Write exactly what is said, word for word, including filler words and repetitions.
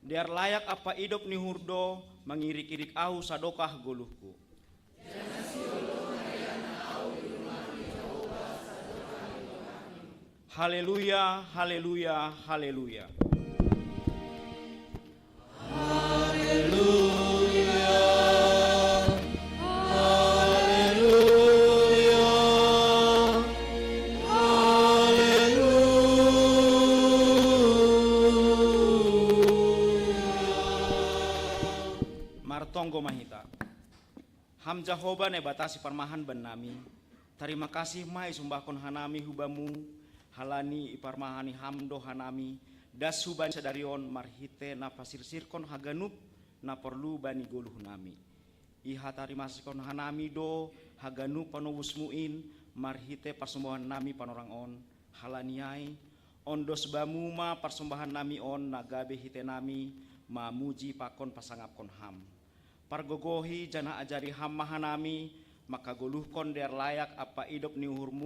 Dear layak ampa idop ni uhur do mangirik-irik ahu sadokah goluhku. Haleluya, haleluya, haleluya. Haleluya, haleluya, haleluya. Martonggo ma hita. Ham Jahowa Naibata siparmahan bannami, tarima kasih ma isumbahkon hanami hu Bamu, halani iparmahani Ham do hanami das hubani sadari on marhite na pasirsirkon haganup na porlu bani goluhnami. Ihatarimasihkon hanami do haganup panobusMu in marhite parsombahan nami panorang on. Halani ai, ondos Bamu ma parsombahan nami on na gabe hite nami mamuji pakon pasangapkon Ham. Pargogohi janah ajari Ham ma hanami, mangkagoluhkon dear layak ampa idop ni uhurMu